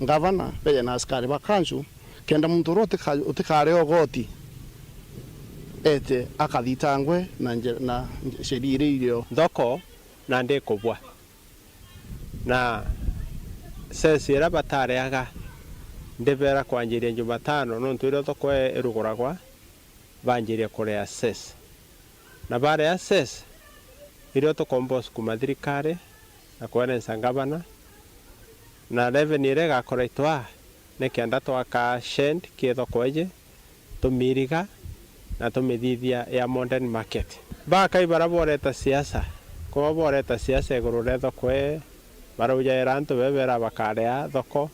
ngavana beje na askari ba kansu, kenda muntu uria utika-, utikare ugoti ete akathitangwe na nje-, na nje-, sheria iria irio. Thoko na ndikubwa. Na cess iria batareaga, ndibera kwanjiria Jumatano, nontu irio thoko i-, iruguragwa, banjirie kurea cess. Na baarea cess, irio tukombos kuma thirikari na kwerenca ngavana, na revenue iria igakoretwa ni kenda twaka shed ki thoko iji, tumiriga na tumithithia ya modern market. Bakai bara boreta siasa, kwa boreta siasa iguru ria thoko ii, baraujaira antu bebera bakarea thoko,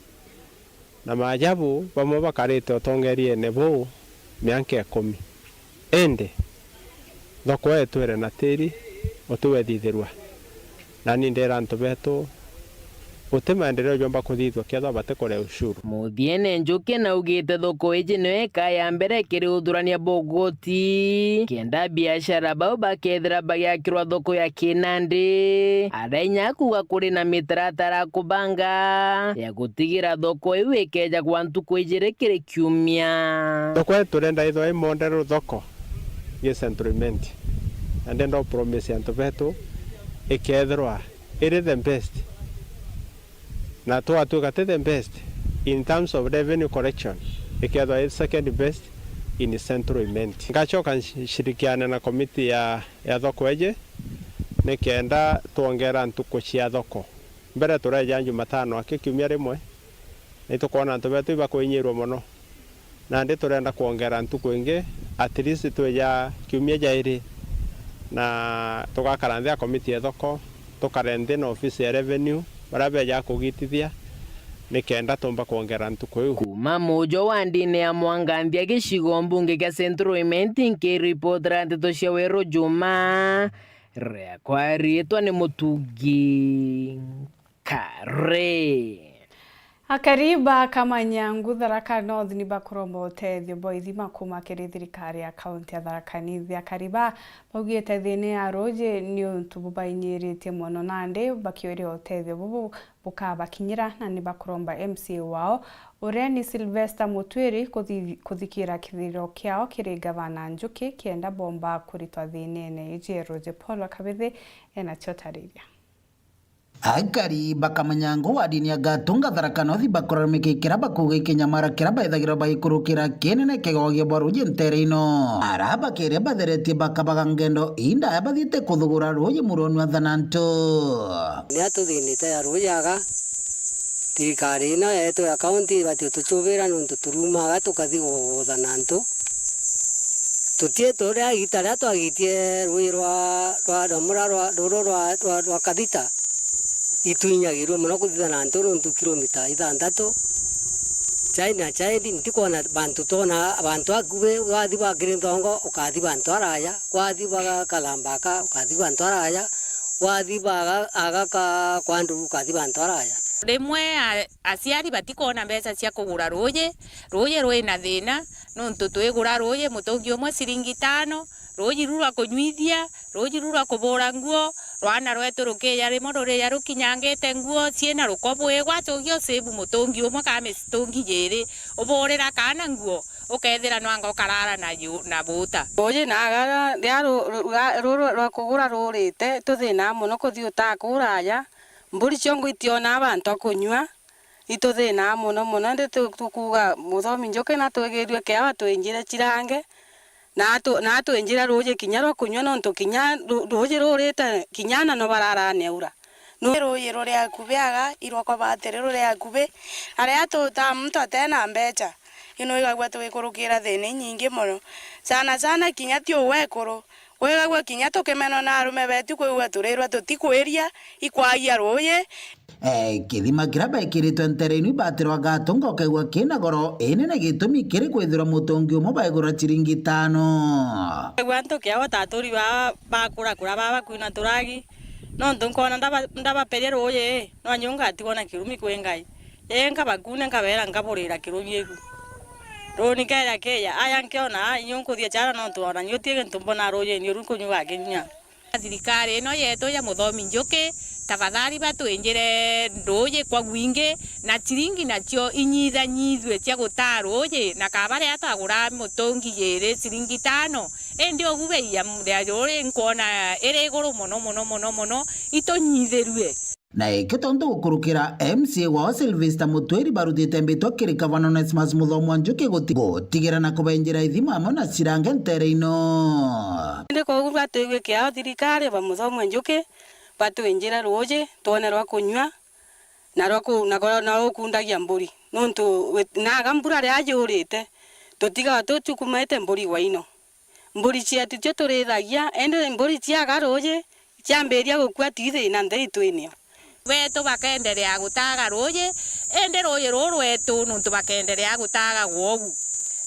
na maajabu bamwe bakarite utongeriene buu mianka ikumi. Indi thoko ii itwire na tiri utiwethithirua. Nani ndera antu betu, guti maendeleo jomba kuthithua kethwa batikurea ushuru. Muthiene Njuki naugite thoko iji niyo ika ya mbere kiri uthurania bwa ugoti, kenda biashara bau bakethira bagiakirwa thoko ya kinandi. Aria inya akuga kuri na mitaratara ya kubanga ya gutigira thoko iu ikeja kwa ntuku ijiri kiri kiumia. Thoko ii turenda ithwa i model thoko gi Central Imenti, na ndenda u promise antu betu ikethirwa iri the best, na twatuika ti the best in terms of revenue collection, ikethwa i second best in Central Imenti. Ngacoka nci-, nshirikiane na komiti ya, ya thoko iji, nikenda twongera ntuku cia thoko. Mbere tureja Jumatano aki kiumia rimwe, na itukwona antu betu ibakuinyirwa mono. Nandi turenda kwongera ntuku ingi, at least twija kiumia jairi, na tugakara nthi ya komiti ya thoko, tukare nthi na ofisi ya revenue, baria beja kugitithia, nikenda tumba kwongera ntuku iu. Kuuma mujo wa ndini ya Mwanganthia gicigo mbunge kia Central Imenti, nkiripotera nteto cia Weru Juma, riakwa riitwa ni Mutungi Kare. Akari ba Kamanyangu, Tharaka North, ni bakuromba utethio bwa ithima kuuma kiri thirikari ya kaunti ya Tharaka Nithi. Akari ba baugite thina ya ruuji ni untu bubainyiritie mono, nandi bakiuria utethio bubu bukabakinyira, na ni bakuromba M C A wao, uria ni Sylvester Mutwiri, kuthi-, kuthikira kithiriro kiao kiri Gavana Njuki, kenda bomba kuritwa thinene iji. Roger Paul wa Kabithi ena cio tariria. Akari ba Kamanyangu wa ndini ya Gatunga, Tharaka North, bakurarumika ikira bakuga ikinyamara kira baithagirwa bagikurukira kinene kigogia bwa ruuji ntere ino. Ara bakiria batheretie bakabaga ngendo indaya bathiite kuthugura ruuji muronu wa Thanantu. Ni atuthinite ya ruuji aga, thirikari ino yetu ya kaunti ibati utucubira nuntu turumaga tukathi gu-, Thanantu. Tutie turia igita ria twagitie ruuji rwa, rwa, rwa mura rwa, ruru rwa, rwa, rwa Kathita, itwinyagirue mono kuthi Thanantu nuntu kilomita ithanthatu. Chai na chai ndi, ntikwona bantu twona, bantu akubi, wathi bwa Kirinthongo, ukathi bantu araya, wathi bwa Kalambaka, ukathi bantu araya, wathi bwa aga, aga ka kwa Nduru, ukathi bantu araya. Rimwe a-, aciari batikwona mbeca cia kugura ruuji, ruuji rwina thina, nuntu twigura ruuji mutungi umwe ciringi itano, ruuji ru rwa kunyuithia, ruuji ru rwa kubura nguo, rwana rwetu rukija rimwe rurija rukinyangite nguo ciina ruko bwigwa, tugi usibu mutungi umwe kana mitungi jiiri, uburira kaana nguo, ukethira nwanga ukarara na yu-, na buuta. Ruuji naga ria ru-, ru-, rwa, ruru rwa kugura rurite, tuthinaa mono kuthi utaa kuraya, mburi ciongo itionaa bantu a kunyua, ituthinaa mono mono, indi tu-, tukuuga Muthomi Njuki natwigirue kiao atwinjire cirange, na atu-, na atwinjire ruuji kinya rwa kunyua, nontu kinya ru-, ruuji rurite kinya ana no bararane aura. Nu- Ruuji ruri akubi aga, irwakwa batiri ruri akubi, aria tutaa muntu atena mbeca, ino igagua tugikurukira thina inyingi mono, sana sana kinya ti ugwekuru. Kwigagua kinya tukimenwa na arume betu, kwigua turirwa tutikwiria, ikwagia ruuji. Eh, kithima kiria bekiritwe ntere inu ibatirwa Gatunga ukaigua kina goro inene, gitumi kiri kwithirwa mutungi umwe baigura ciringi itano. Kwigua antu kiao ta aturi baa bakurakura baa bakwina turagi, nontu nkona ndaba-, ndabaperia ruuji, no anyu ngatigwa na kirumi kwi Ngai. Ee, nkabakune, nkabeera, nkaburira kirumi igu. Ruuni keeja keeja, aya nkiona, aa, inyu nkuthia chara, nontu ona nyu ti gintu mbona ruujini uru nkunyuga kinya. Thirikari ino yetu ya Muthomi Njuki, tafadhali batwinjire ruuji kwa gwingi, na chiringi nacio inyithanyithue cia gutaa ruuji, na kaba riria twagura mutungi jiiri chiringi itano, indi ugu bei ya, ya ruuji nkwona iri iguru mono, mono, mono, mono, itunyithirue. Na iki tontu gukurukira M C A wao Sylvester Mutwiri barutite mbitwa kiri Gavana Onesmus Muthomi wa Njuki guti-, gutigira na kubenjira ithimo amwe na cirange ntere ino. Indi koguo batwigwe kiao thirikari ba Muthomi wa Njuki batwinjire ruuji twone rwa kunyua na rwa ku-, na gwa-, na rwa gukundagia mburi. Nontu wi-, naga mbura riria yurite, tutigaga tuchukumite mburi gwa ino. Mburi cietu cio turithagia, indi mburi ciaga ruuji, ciambiria gukua, ti thina nthi itwinio. Betu bakenderea gutaga ruuji, indi ruuji ruu rwetu nuntu bakenderea gutaga gwogu.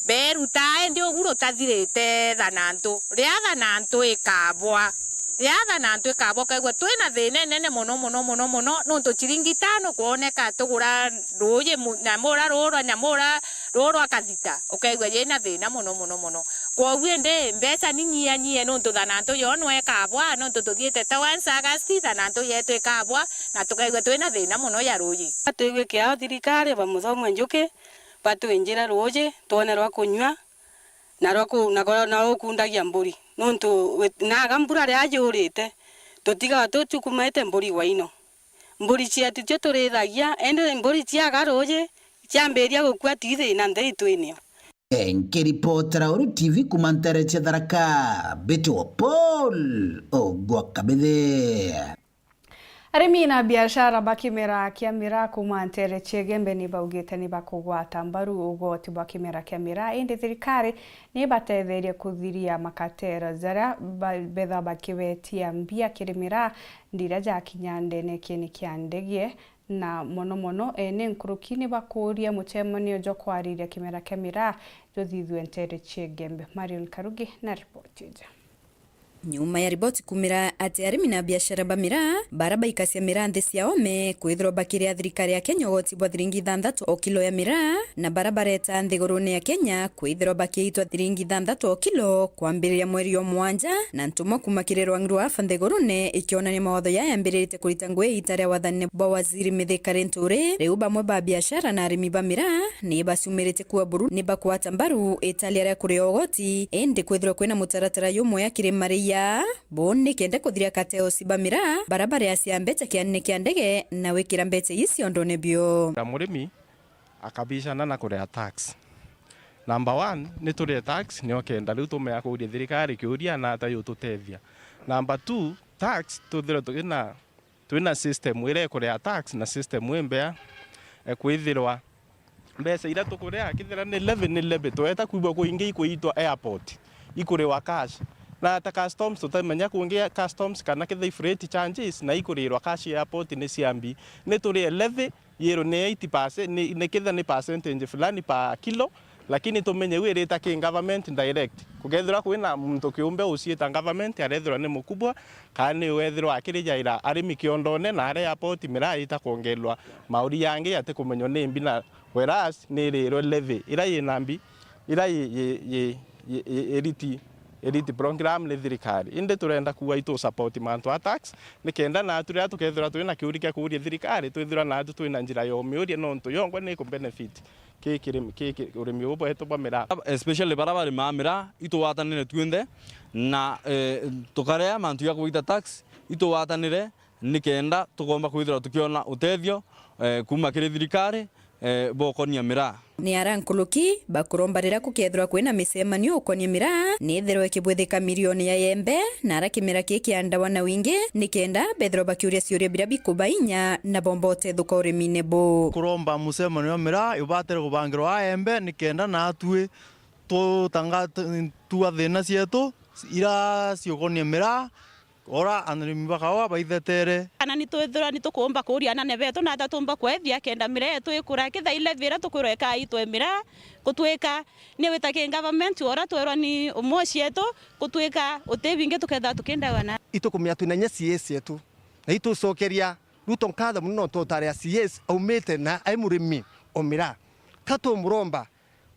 Beruta, indi ugu rutathirite Thanantu. Riria Thanantu ikabwa, riria Thanantu ikabwa, ukaigua twina thina inene mono, mono, mono, mono, nuntu chiringi itano kwoneka tugura ruuji mu-, nyamura ruu rwa, nyamura ruu rwa kathita, ukaigua yina thina mono, mono, mono. Kwoguo indi mbeca ni nyie nyie, nontu Thanantu yo no ikabwa, nontu tuthiite ta once August, Thanantu yetu ikabwa, na tukaigua twina thina mono ya ruuji. Batwigwe kiao thirikari ba Muthomi wa Njuki, batwinjire ruuji, twone rwa kunyua, na rwa ku-, na gwa-, na rwa gukundagia mburi. Nontu wi-, naga mbura riria yurite, tutigaga tuchukumite mburi gwa ino. Mburi cietu cio turithagia, indi mburi ciaga ruuji, Kiambiria gukua twithi na ntheri twinio. Nkiripotera Uru T V kuma ntere cia Tharaka, mbitwa Paul Ogwa Kabithe. Arimi na biashara ba kimera kia miraa kuuma ntere cia Igembe ni baugite ni bakugwata mbaru ugoti bwa kimera kia miraa, indi thirikari ni ibatetherie kuthiria makatero jaria ba-, betha bakibetia mbia kiri miraa ndira jakinya ndene kieni kia ndege, na mono mono ene nkuruki ni bakuuria mucemanio jwa kwariria kimera kia miraa juthithue ntere cia Igembe. Marion Karugi na ripoti iji. Nyuma ya riboti kumira ati arimi na biashara ba miraa, bara baikacia miraa nthi cia ome, kwithirwa bakiria thirikari ya Kenya ugoti bwa thiringi ithanthatu o kilo ya miraa, na bara bareta nthigurune ya Kenya, kwithirwa bakiitwa thiringi ithanthatu o kilo, kwambiriria mweri o mwanja, na ntumwa kuma kiri rwang'i rwa Afa nthigurune ikionania mawatho yaya yambiritie kurita ngui iita ria wathani bwa waziri Mithika Linturi. Riu bamwe ba biashara na arimi ba miraa ni baciumiritie kuua buru ni bakwata mbaru italia ria kuria ugoti, indi kwithirwa kwina mutaratara jumwe akiri maria bo ni kenda kuthiria kateosi ba miraa bara baria cia mbeca kianene kia ndege na wikira mbeca ii ciondone bio. Na murimi akabicana na kuria tax. Number one, ni turie tax, nio kenda riu tumea kuuria thirikari kiuria na ata yututethia. Number two, tax tuthire twina, twina system iria ikuria tax na system imbea, e, kwithirwa mbeca iria tukuria, kethira ni levy, ni levy. Tweta kwigua kwingi ikuitwa airport, ikuriwa cash. Na ta customs, tutamenya kungi customs kana kethira i freight charges, na ikurirwa cash airport ni ciambi. Ni turie levy, yero ni eight percent, ni, ni kethira ni percentage fulani per kilo, lakini tumenye iu irita ki government direct. Kugethirwa kwina muntu kiumbe uciita government, arethirwa ni mukubwa, kana ni wethirwa akirijaira arimi kiondone na aria airport miraa ita kwongerwa mauri yangi ati kumenywa ni mbi na whereas ni irirwe levy ira yina mbi, ira yi, yi, yi, yi, yi, iriti, iriti program ni thirikari. Indi turenda kuuga itu support mantu a tax, ni kenda naatu riria tukethirwa twina kiuri kia kuuria thirikari, twithirwa naatu twina njira ya umiuria, nontu yongwa ni ku benefit ki kirimi, ki, ki, urimi uu bwetu bwa miraa. Especially bara barimaa miraa, itugwatanire twinthe, na, eh, tukaria mantu ja kugwita tax, itugwatanire, ni kenda tukomba kwithirwa tukiona utethio, eh, kuuma kiri thirikari, eh, bokonia miraa. Ni ara nkuruki bakuromba riria kukethirwa kwina micemanio ukonia miraa, ni ithirwe ikibwithika mirioni ya yembe, na ara kimera ki kiandawa na wingi, ni kenda bethirwa bakiuria ciuria biria bikuba inya na bomba utethukwa urimine bu. Kuromba mucemanio wa miraa ibatire kubangirwa a yembe, ni kenda naatui tutanga tu-, tua thiina cietu ira ciukonia miraa, ora arimi ba kaua baithetere. Kana ni twithirwa ni tukuumba kuuria anane betu na ata tuumba kwethia kenda miraa yetu ikura, kethira i levy iria tukwirwa ikaa itwe miraa, gutwika ni wita ki government ora twerwa ni umwe cietu, gutwika uti bingi tukethirwa tukindawa na. Itukumenya twina inya C A S yetu, na itucokeria Ruto nkatho mono nontu utari a C A S aumite na ai murimi o miraa. Ka tumuromba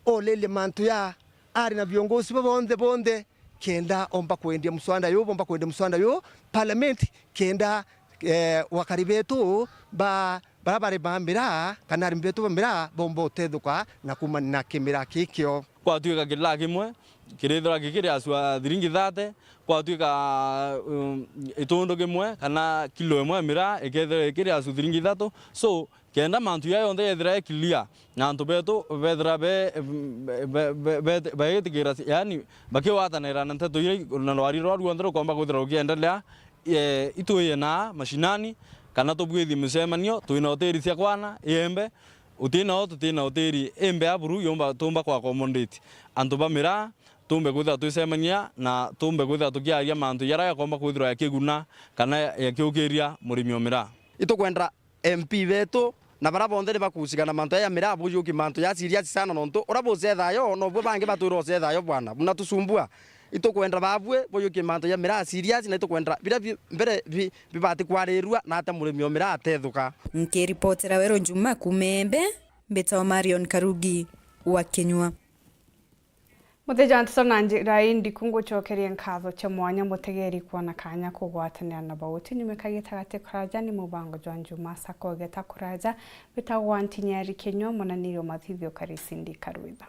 oririe mantu ya ari na viongozi ba bonthe bonthe, kenda omba kwendia mswada yu, bomba kwendia mswada yu parliament, kenda, eh, wakari betu ba, bara bari ba miraa, kana arimi betu ba miraa, bomba utethuka na kumana na kimira kikio. Kwatuika kila kimwe kirithirwa gikiriasua thiringi thate, kwatuika, um, itundu kimwe kana kilo imwe ya miraa ikethirwa ikiriasua thiringi ithatu. So, kenda mantu jaa jonthe jethira e clear, na antu betu bethira be, be, be, be, be, beetikira, yaani, bakigwatanira na nteto iria i-, na rwari rwa ruonthe rukomba kwithirwa rukiendelea, eh, itwije na mashinani, kana tubwithie micemanio, twina hoteli cia kwana, iembe, uti nao, tuti na hoteli imbea buru yumba, tumba ku accommodate antu ba miraa, tumbe kwithirwa twicemania na tumbe kwithirwa tukiaria mantu jaria jakomba kwithirwa jakiguna kana jakiukiria murimi o miraa. Itukwenda M P betu, na bara bonthe ni bakucika na mantu aya ya miraa, bujuki mantu ya serious sana, nontu ura bucethayo, nobuo bangi batwirwa ucethayo bwana, mnatusumbua. Itukwenda babue bujuki mantu ya miraa serious, na itukwenda bira bi-, mbere bi-, bibati kwarirua na ata murimi o miraa atethuka. Nkiripotera Weru Njuma kuuma Embe, mbitagwa Marion Karugi wa Kinyua. Muthija nteto na njira indiku, ngucokeria nkatho cia mwanya mutegeri kwona kanya kugwatanira na bauti nyumika gitagati kuraja ni mubango jwa Njuma Sacco geta kuraja, witagwa Ntinyeri Kinyua, munaniri wa mathithio Karisi Ndikaruitha.